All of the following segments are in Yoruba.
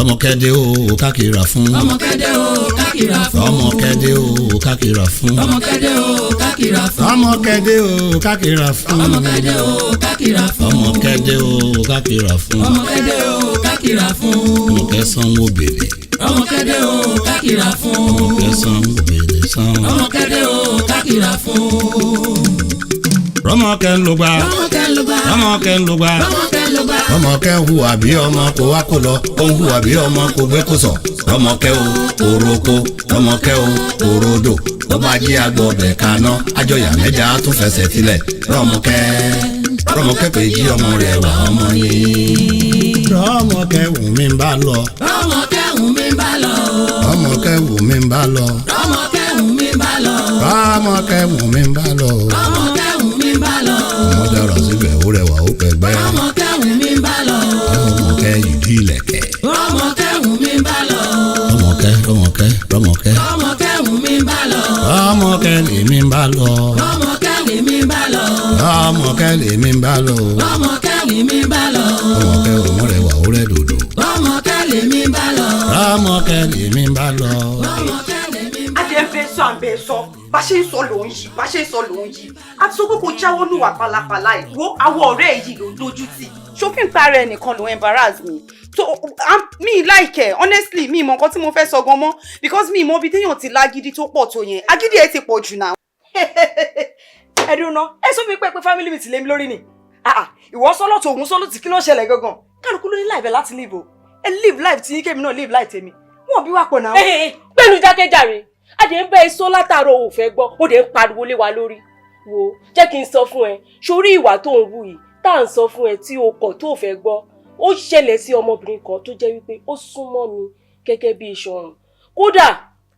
Rọ́mọkẹ́dé o, kákìrà fún. Rọ́mọkẹ́dé o, kákìrà fún. Rọ́mọkẹ́dé o, kákìrà fún. Rọ́mọkẹ́dé o, kákìrà fún. Rọ́mọkẹ́dé o, kákìrà fún. Rọ́mọkẹ́dé o, kákìrà fún. Rọ́mọkẹ́dé o, kákìrà fún. Rọ́mọkẹ́dé o, kákìrà fún. Rọ́mọkẹ́ sanwó bèlè. Rọ́mọkẹ́dé o, kákìrà fún. Rọ́mọkẹ́ sanwó bèlè san. Rọ́mọkẹ́dé o, kákìrà fún. Rọ́mọkẹ́ ń lùgbà. Rọ́mọkẹ́ ló gbà. Rọ́mọkẹ́ ń lùgbà. Rọ́mọkẹ́ ló gbà. Rọ́mọkẹ́ ń hùwà bí ọmọ kò wá kó lọ, ó ń hùwà bí ọmọ kò gbé kó sọ. Rọ́mọkẹ́ o, òroko. Rọ́mọkẹ́ o, òrodò. Bó bá jí àgbọ̀ ọbẹ̀ kaná, àjọyà mẹ́ja tún fẹsẹ̀ tilẹ̀. Rọ́mọkẹ́, Rọ́mọkẹ́ pé jí ọmọ rẹ̀ wà ọmọ ni. Rọ́mọkẹ́ wù mí bá lọ. Rọ́mọkẹ́ wù mí bá lọ. Rọ́mọkẹ́ wù mí bá lọ. Rọ́mọkẹ́ wù mí bá lọ. Rọ́mọkẹ́ wù mí bá lọ. Rọ́mọkẹ́ wù mí bá lọ. Ọmọ dára síbẹ̀, ó rẹwà, ó pẹ̀gbẹ́. Rọ́mọkẹ́ wù mí bá lọ. Rọ́mọkẹ́ ìdí ìlẹ̀kẹ̀. Rọ́mọkẹ́ wù mí bá lọ. Rọ́mọkẹ́, Rọ́mọkẹ́, Rọ́mọkẹ́. Rọ́mọkẹ́ wù mí bá lọ. Rọ́mọkẹ́ lèmi ń bá lọ. Rọ́mọkẹ́ lèmi bá lọ. Rọ́mọkẹ́ lèmi ń bá lọ. Rọ́mọkẹ́ lèmi bá lọ. Rọ́mọkẹ́ òun rẹwà, ó rẹ dòdò. Rọ́mọkẹ́ lèmi bá lọ. Rọ́mọkẹ́ lèmi ń bá lọ. Rọ́mọkẹ́ lèmi bá lọ. A jẹ́ ń fẹ́ sọ, à ń bẹ sọ, bá ṣe ń sọ ló ń yí, bá ṣe ń sọ ló ń yí. A ti sọ pé kò jáwọ́ nùwà pálapàla ẹ̀. Wo àwọn ọ̀rẹ́ yìí ló ń dojú tì. Ṣófin para ẹ̀ nìkan ló ń embarrass mi. So mi like ẹ, honestly, mi mọ nǹkan tí mo fẹ́ sọ gan mọ́, because mi mọ ibi téèyàn ti lágídí tó pọ̀ tó yẹn. Agídí ẹ ti pọ̀ jù náà. Ẹdùn náà, ẹ sọ fún mi pé family meeting lé mi lórí ni. Ah ah, ìwọ sọlọ́tò, òun sọlọ́tì, kí ló ṣẹlẹ̀ gangan? Kálukú ló ní life ẹ̀ láti live o. Ẹ live life tí yín, kémi náà live life tèmi. Wọn bí wà pọ̀ náà. Pẹ̀lú jákèjàre, a dẹ̀ ń bẹ́ ẹ sọ látàárọ̀, ò fẹ́ gbọ́, ó dẹ̀ ń pariwo lé wa lórí. Wo, jẹ́ kí n sọ fún ẹ, sórí ìwà tó ń wù yìí tá à ń sọ fún ẹ tí o kọ̀ tó fẹ́ gbọ́, ó ṣẹlẹ̀ sí ọmọbìnrin kan tó jẹ́ wípé ó súnmọ́ mi gẹ́gẹ́ bí iṣan ọrùn. Kódà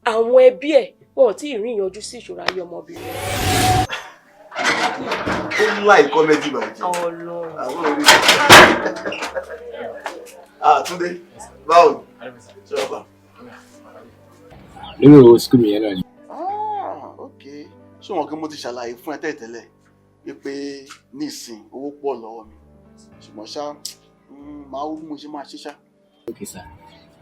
àwọn ẹbí ẹ̀ wọn ò tí ì rí ìyanjú sí ìṣòro ayé ọmọbìnrin. Ó láì comedy bàjẹ́. Ọlọ́run. Àwọn orí. Ah, Túndé, báwo ni? Ṣé ọba? Lórí owó school mi yẹn náà ni. Ah, ok. Ṣé wọn kí mo ti ṣàlàyé fún ẹ tẹ́lẹ̀tẹ́lẹ̀ wípé nísìn owó pọ̀ lọ́wọ́ mi, ṣùgbọ́n ṣá, máa wú bí mo ṣe máa ṣe ṣá. Ok sir,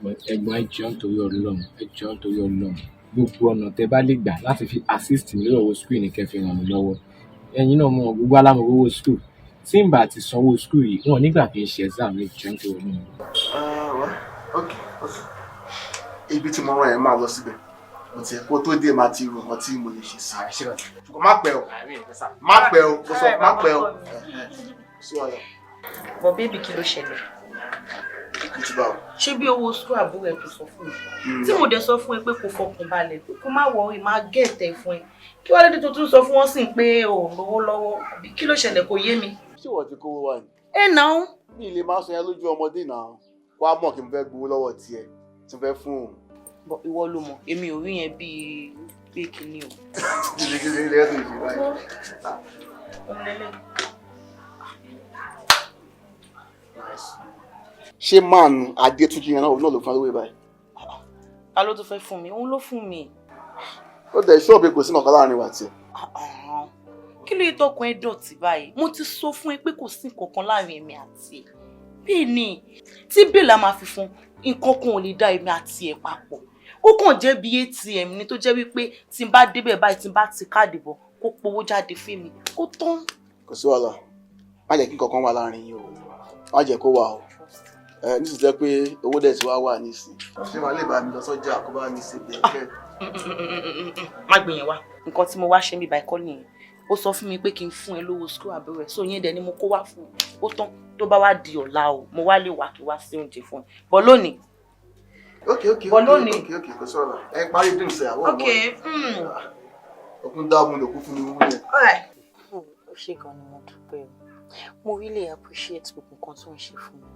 but ẹ̀gbọ́n, ẹ jọ̀ọ́, nítorí Ọlọ́run, ẹ jọ̀ọ́, nítorí Ọlọ́run, gbogbo ọ̀nà tẹ́ bá lè gbà láti fi assist mi lórí owó school ní kẹ́ fi ràn mí lọ́wọ́. Ẹ̀yin náà mọ̀, gbogbo alámọ̀ owó school. Tí n bá ti sanwó school yìí, wọn nígbà kí n ṣe exam ní. Jọ̀ọ́, nítorí Ọlọ́run. Ah, well, ok. Ibi tí mo rán ẹ, máa lọ síbẹ̀. Mo ti kó tó dé, máa ti rò nǹkan tí mo lè ṣe sí i. Ṣùgbọ́n má pẹ́ o, má pẹ́ o, mo sọ má pẹ́ o. Sí wàhálà. But baby, kí ló ṣẹlẹ̀? Mo ti bá o. Ṣé bí owó school àbúrò ẹ tó sọ fún mi, tí mo dẹ̀ sọ fún ẹ pé kò fọkàn balẹ̀, pé kó má worry, má get ẹ̀ fún ẹ, kí wàá lédè tó tún sọ fún wọn sì pé o ò lówó lọ́wọ́? Àbí kí ló ṣẹlẹ̀? Kò yé mi. Ṣé ìwọ ti kówó wá ni? Ẹ náà. Mi ì lè máa sọ yẹn lójú ọmọdé náà. Kó a mọ̀ kí n fẹ́ gbowó lọ́wọ́ tiẹ̀ tí n fẹ́ fún òun. But ìwọ ló mọ̀, èmi ò rí yẹn bíi pé kinní o. Gidigidi ilé ẹ̀ tó ṣe báyìí. Òun lélẹ̀. Ṣé máàlù Adétúnjì yẹn náà ló fún ẹ lówó báyìí? Ta ló tún fẹ́ fún mi? Òun ló fún mi. Ó dẹ̀ ṣọ́ọ̀bù, kò sí nǹkan láàrin wa tiẹ̀. Kí ló yẹ tọkàn ẹ dọ̀tí báyìí? Mo ti sọ fún ẹ pé kò sí nǹkan kan láàrin èmi àti ẹ. Bẹ́ẹ̀ ni, tí bẹ́ẹ̀ la máa fi fún, nǹkan kan ò lè dá èmi àti ẹ papọ̀. Ó kàn jẹ́ bí ATM ni, tó jẹ́ wípé tí n bá débẹ̀ báyìí, tí n bá ti káàdì bọ̀, kó powó jáde fún mi, ó tán. Kò sí wàhálà. Má jẹ́ kí nǹkan kan wà láàrin yín o, má jẹ́ kó wà o. Ẹ nísìsiyìí jẹ́ pé owó dẹ̀ ti wá wà nísìnyí, ṣé màá lè bá mi lọ sọ́jà kó bá mi ṣe bẹ́ẹ̀ kẹ́? Má gbìyànjú wá. Nǹkan tí mo wá ṣe mí báyìí kọ́ nìyẹn. Ó sọ fún mi pé kí n fún ẹ lówó school àbúrò ẹ, so yẹn dẹ̀ ni mo kó wá fún ẹ. Ó tán. Tó bá wá di ọ̀la o, mo wá lè wá kí wá sí oúnjẹ fún ẹ bọ́ lónìí. Ok. Bọ́ lónìí. Ok, kò sí wàhálà. Ẹ parí drinks ẹ àwọn ọmọ. Òkun dáàmú lòkú fún mi mú yẹn. Ó ṣe gan ni, mo dúpẹ́ o. Mo really appreciate gbogbo nǹkan tó ń ṣe fún mi.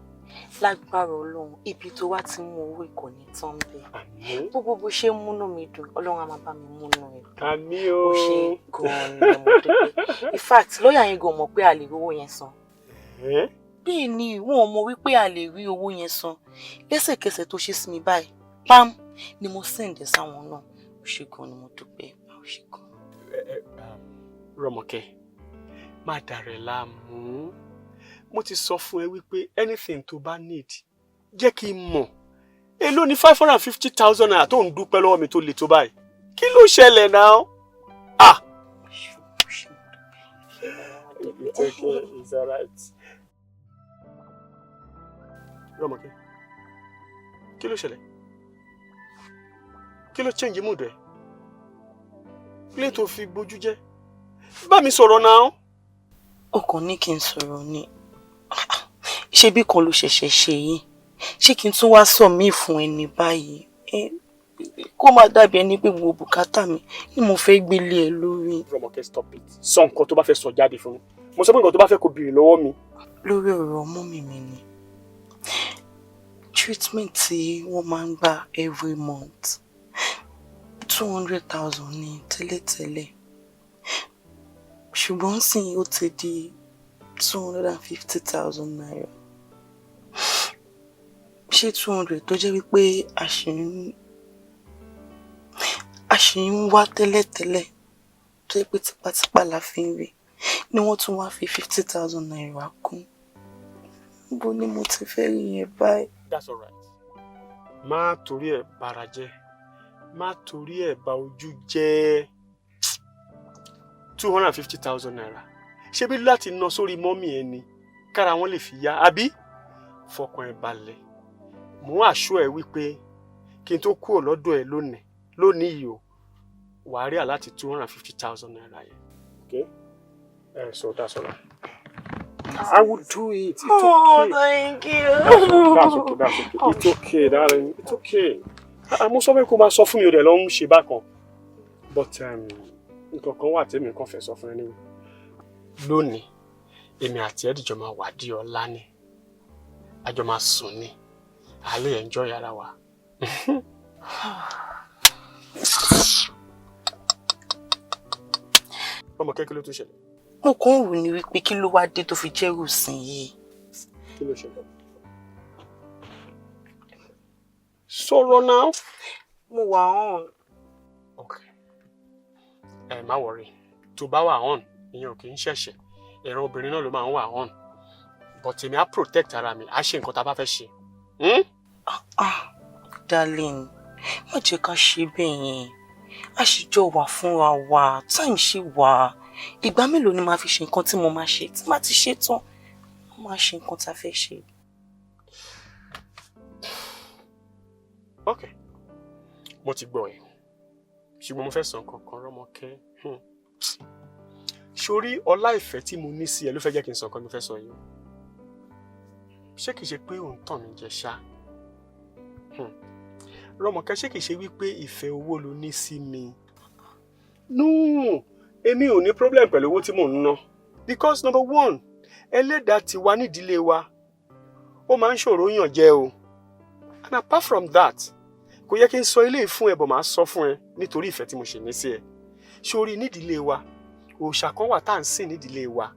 Lágbára Ọlọ́run, ibi tó wá ti mú owó ìkànnì tán bẹ́ẹ̀, gbogbo bó ṣe ń múnú mi dùn, Ọlọ́run á máa bá mi múnú ẹ̀ dùn. Àmín o. Ó ṣe gan ni, mo dúpẹ́. In fact, lọ́ọ̀yà yẹn gan mọ̀ pé a lè rí owó yẹn san. Bẹ́ẹ̀ ni, wọn ò mọ̀ wípé a lè rí owó yẹn san. Lẹ́sẹ̀kẹsẹ̀ tó ṣe sí mi báyìí, pam ni mo send ẹ̀ sáwọn náà. Ó ṣe gan ni, mo dúpẹ́, ó ṣe gan. Rọ́mọkẹ́, má dàrẹ̀ láàmú. Mo ti sọ fún ẹ wípé anything tó bá need, jẹ́ kí n mọ̀. Èló ni 550,000 naira tó ń dúpẹ́ lọ́wọ́ mi tó le tó báyìí? Kí ló ṣẹlẹ̀ náà? Ah! It's okay, it's alright. Rọ́mọkẹ́, kí ló ṣẹlẹ̀? Kí ló change mood ẹ? Kí ló tó fi bójú jẹ́? Bá mi sọ̀rọ̀ náà. Ọkàn ní kí n sọ̀rọ̀ ni. Ṣé bí kan ló ṣẹ̀ṣẹ̀ ṣe yìí? Ṣé kí n tún wá sọ míì fún ẹni báyìí? Kó má dàbí ẹni pé gbogbo bùkátà mi ni mo fẹ́ gbélé ẹ lórí. Rọ́mọkẹ́, stop it. Sọ nǹkan tó bá fẹ́ sọ jáde fún mi. Mo sọ pé nǹkan tó bá fẹ́ kó béèrè lọ́wọ́ mi. Lórí ọ̀rọ̀ mummy mi ni. Treatment tí wọ́n máa ń gbà every month, 200,000 ní tẹ́lẹ̀tẹ́lẹ̀. Ṣùgbọ́n sì ó ti di 250,000 naira. Ṣé 200 tó jẹ́ wípé a ṣì ń wá tẹ́lẹ̀tẹ́lẹ̀, tó jẹ́ pé tipátipá la fi ń rí, ni wọ́n tún wá fi 50,000 naira kún? Níbo ni mo ti fẹ́ rí yẹn báyìí? That's all right. Má torí ẹ̀ bara jẹ́. Má torí ẹ̀ ba ojú jẹ́. 250,000 naira. Ṣé bí láti ná sórí mummy ẹ ni kára wọn lè fi yá, àbí? Fọkàn ẹ balẹ̀. Mò ń assure ẹ wípé kí n tó kúrò lọ́dọ̀ ẹ lónìí, lónìí yìí o, wàá rí alert 250,000 naira yẹn. Okay? So that's all right. I would do it. It's Oh, okay. thank you. That's okay. That's okay. It's okay, darling. It's okay. Mo sọ pé kó máa sọ fún mi, o dẹ̀ lọ ń ṣe bákan. But nǹkan kan wà tèmi kàn fẹ́ sọ fún ẹ níwò. Lónìí, èmi àti ẹ̀ dìjọ máa wà di ọ̀la ni. A jọ máa sùn ni. A lè enjoy ara wa. Ọmọ kékeré, ló tún ṣẹlẹ̀? Mo kàn ń wò ní wípé kí ló wá dé tó fi jẹ́rù sìn yìí. Kí ló ṣẹlẹ̀? Sọ̀rọ̀ náà. Mo wà on. Okay. Ẹ má worry. Tó bá wà on, ìyẹn ò kì í ṣẹ̀ṣẹ̀. Ẹ̀rọ obìnrin náà ló máa ń wà on. But èmi á protect ara mi, á ṣe nǹkan tá a bá fẹ́ ṣe. Hmm? Ah, darling, má jẹ́ ká ṣe bẹ́ẹ̀ yẹn. A sì jọ wà fúnra wa, time ṣì wà. Ìgbà mélòó ni màá fi ṣe nǹkan tí mo máa ṣe? Tí màá ti ṣe tán, mo máa ṣe nǹkan tá a fẹ́ ṣe. Okay. Mo ti gbọ́ ẹ. Ṣùgbọ́n mo fẹ́ sọ nǹkan kan, Rọ́mọkẹ́. Sórí ọlá ìfẹ́ tí mo ní sí ẹ ló fẹ́ jẹ́ kí n sọ nǹkan tí mo fẹ́ sọ yìí o. Ṣé kìí ṣe pé ò ń tàn mí jẹ ṣá? Rọ́mọkẹ́, ṣé kìí ṣe wípé ìfẹ́ owó ló ní sí mi? No, èmi ò ní problem pẹ̀lú owó tí mò ń ná. Because number one, ẹlẹ́dàá ti wá nídìílé wa. Ó máa ń ṣòro yàn jẹ o. And apart from that, kò yẹ kí n sọ eléyìí fún ẹ, bọ̀ máa sọ fún ẹ nítorí ìfẹ́ tí mo ṣe ní sí ẹ. Sórí nídìílé wa, òòṣà kan wà tá à ń sìn nídìílé wa.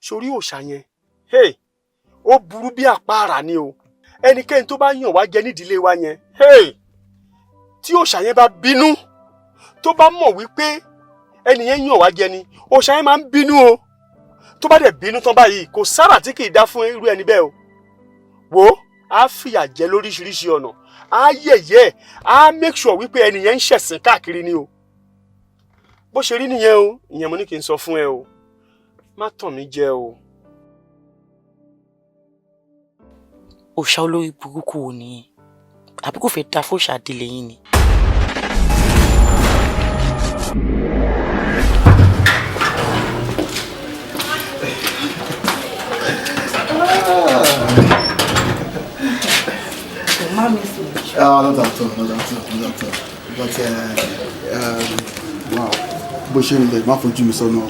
Sórí òòṣà yẹn, hey, ó burú bí àpáàrà ni o. Ẹnikẹ́ni tó bá yàn wá jẹ nídìílé wa yẹn, hey, tí òòṣà yẹn bá bínú, tó bá mọ̀ wípé ẹni yẹn yàn wá jẹ ni, òòṣà yẹn máa ń bínú o. Tó bá dẹ̀ bínú tán báyìí, kò sára tí kì í dá fún irú ẹni bẹ́ẹ̀ o. Wò ó, á fìyà jẹ lóríṣiríṣi ọ̀nà, á yẹ̀yẹ́, á make sure wípé ẹni yẹn ń ṣẹ̀sín káàkiri ni o. Bó ṣe rí nìyẹn o. Ìyẹn mo ní kí n sọ fún ẹ o. Má tàn mí jẹ o. Òòṣà olórí burúkú wo nìyẹn? Àbí kò fẹ́ da fóòṣà àdìlẹ̀ yín ni? Not at all, not at all, not at all. But wow, bó ṣe ń lọ, má fojú mi sọ́nà.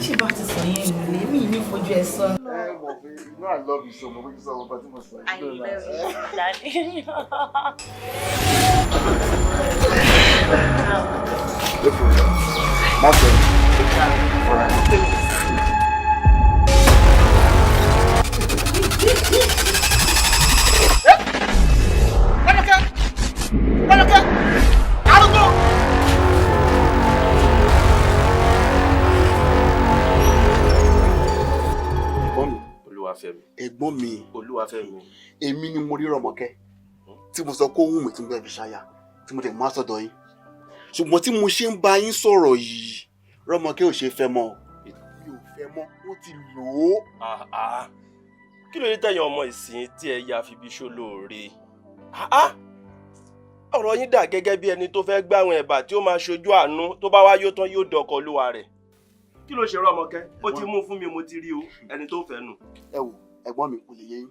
Ṣé bá ti sọ yẹn nílé mi ní fojú ẹ sọ. Ẹ mọ̀ pé you know I love you so much. Bó ṣe sọ ọmọ tí mo sọ. I love you, darling. No problem. Má sọ. All right. Rọ́mọkẹ́! Rọ́mọkẹ́! Arúgbó! Ẹ̀gbọ́n mi. Olúwa Olúwafẹ́mi. Ẹ̀gbọ́n mi. Olúwafẹ́mi. Èmi ni mo rí Rọ́mọkẹ́ tí mo sọ kó wù mí tí mo fẹ́ fi ṣaya tí mo dẹ̀ mú àsọdọ̀ yín. Ṣùgbọ́n tí mo ṣe ń bá yín sọ̀rọ̀ yìí, Rọ́mọkẹ́ ò ṣe fẹ́ mọ́. Mi ò fẹ́ mọ́, wọ́n ti lò ó. Kí ló dé tẹ̀yìn ọmọ ìsìn tí ẹ ya fi bí ṣolóore? Ọ̀rọ̀ yín dà gẹ́gẹ́ bí ẹni tó fẹ́ gbàwọn ẹ̀bà tí ó máa ṣojú àánú tó bá wá yó tán yóò dọkọ lúwa rẹ̀. Kí ló ṣe Rọ́mọkẹ́? Ó ti mú fún mi, mo ti rí o, ẹni tó fẹ́ nù. Ẹ wò, ẹ̀gbọ́n mi kò lè yé yín.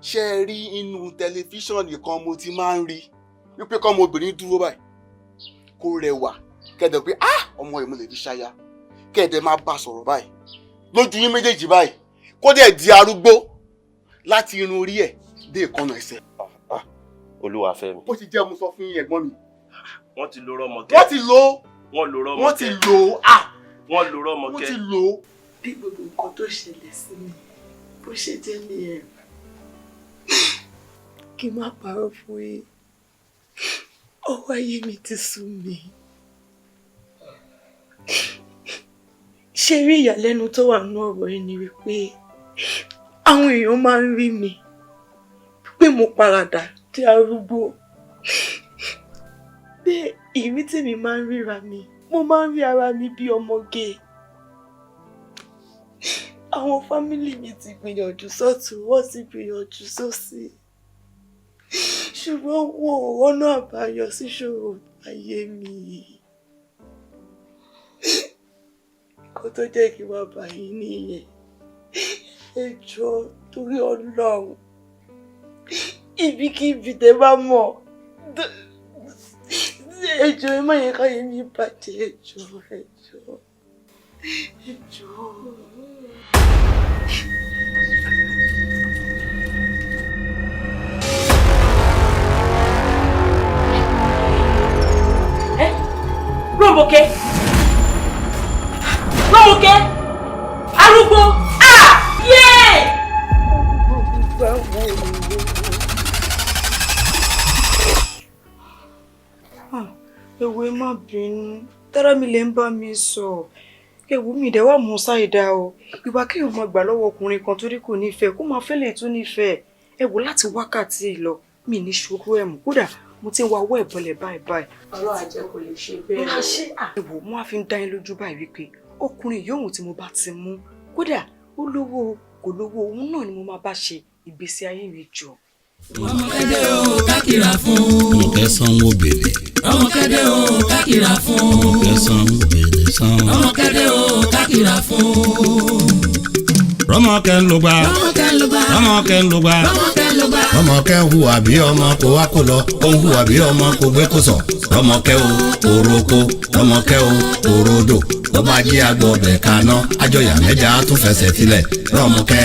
Ṣé ẹ rí inú tẹlifíṣàn kan mo ti máa ń rí wípé kọ́mọbìnrin dúró báyìí kó rẹwà kẹ́dẹ̀ pé ah ọmọ yìí mo lè fi ṣaya, kẹ́dẹ̀ máa bá sọ̀rọ̀ báyìí lójú yín méjèèjì báyìí kó dẹ̀ di arúgbó láti irun orí ẹ̀ dé ìkànnà ẹsẹ̀. Olúwafẹ́mi. Bó ti jẹ́ mo sọ fún yín ẹ̀gbọ́n mi. Wọ́n ti lo Rọ́mọkẹ́. Wọ́n ti lo. Wọ́n lo Rọ́mọkẹ́. Wọ́n ti lo ah. Wọ́n lo Rọ́mọkẹ́. Wọ́n ti lo. Bí gbogbo nǹkan tó ṣẹlẹ̀ sí mi bó ṣe jẹ́ nìyẹn, kí n má parọ́ fún yín, ọwọ́ ayé mi ti sú mi. Ṣé rí ìyàlẹ́nu tó wà nínú ọ̀rọ̀ yìí ni wípé àwọn èèyàn máa ń rí mi pé mo paradà di arúgbó. Pé ìrí tèmi máa ń ríra mi, mo máa ń rí ara mi bí ọmọge. Àwọn fámìlì mi ti gbìyànjú sọ́tùn, wọ́n ti gbìyànjú sósì. Ṣùgbọ́n wọn ò rọ́nà àbáyọ síṣòro ayé mi. Nǹkan tó jẹ́ kí n wá bá yín nìyẹn. Ẹ jọ̀ọ́ torí Ọlọ́run, ibikíbi tẹ́ bá mọ̀, ẹ jọ̀ọ́ ẹ má yẹ káyé mi bàjẹ́, ẹ jọ̀ọ́, ẹ jọ̀ọ́, ẹ jọ̀ọ́. Rọ́mọkẹ́, Rọ́mọkẹ́, arúgbó, ah, yéé! Ewu ẹ má bínú, tára mi lè ń bá mi sọ. Ewu mi dẹ̀ wá mú ṣáìdá o. Ìwà kéèyàn máa gbà lọ́wọ́ ọkùnrin kan torí kò nífẹ̀ẹ́, kó máa fẹ́ lè tún nífẹ̀ẹ́. Ẹ wò láti wákàtí lọ, mi ní ṣòro ẹ̀ mú. Kódà mo ti ń wa ọwọ́ ìbọlẹ̀ báyìí báyìí. Ọlọ́run á jẹ́ kó lè ṣe bẹ́ẹ̀. Máa ṣe àwò, mo á fi ń dá yín lójú báyìí wípé ọkùnrin yòówù tí mo bá ti mú, kódà ó lówó kò lówó, òun náà ni mo máa bá ṣe ìgbésí ayé mi jọ. Ọmọkẹ́dẹ́ o kákìrà fún. Ọmọkẹ́ sanwó bèlè. Ọmọkẹ́dẹ́ o kákìrà fún. Ọmọkẹ́ sanwó bèlè san. Ọmọkẹ́dẹ́ o kákìrà fún. Rọ́mọkẹ́ ń lo gba. Rọ́mọkẹ́ ń lo gba. Rọ́mọkẹ́ ń lo gba. Rọ́mọkẹ́ ń lo gba. Rọ́mọkẹ́ hùwà bí ọmọ kò wá kó lọ, ó ń hùwà bí ọmọ kò gbé kó sọ̀. Rọ́mọkẹ́ o òroko, Rọ́mọkẹ́ o òrodò, bó bá jí àgbọ̀ ọbẹ̀ kaná, àjọyà mẹ́ja tún fẹsẹ̀ tilẹ̀. Rọ́mọkẹ́,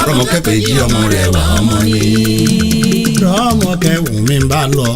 Rọ́mọkẹ́ pé jí ọmọ rẹ̀ wá ọmọ ni. Rọ́mọkẹ́ wù mí bá lọ,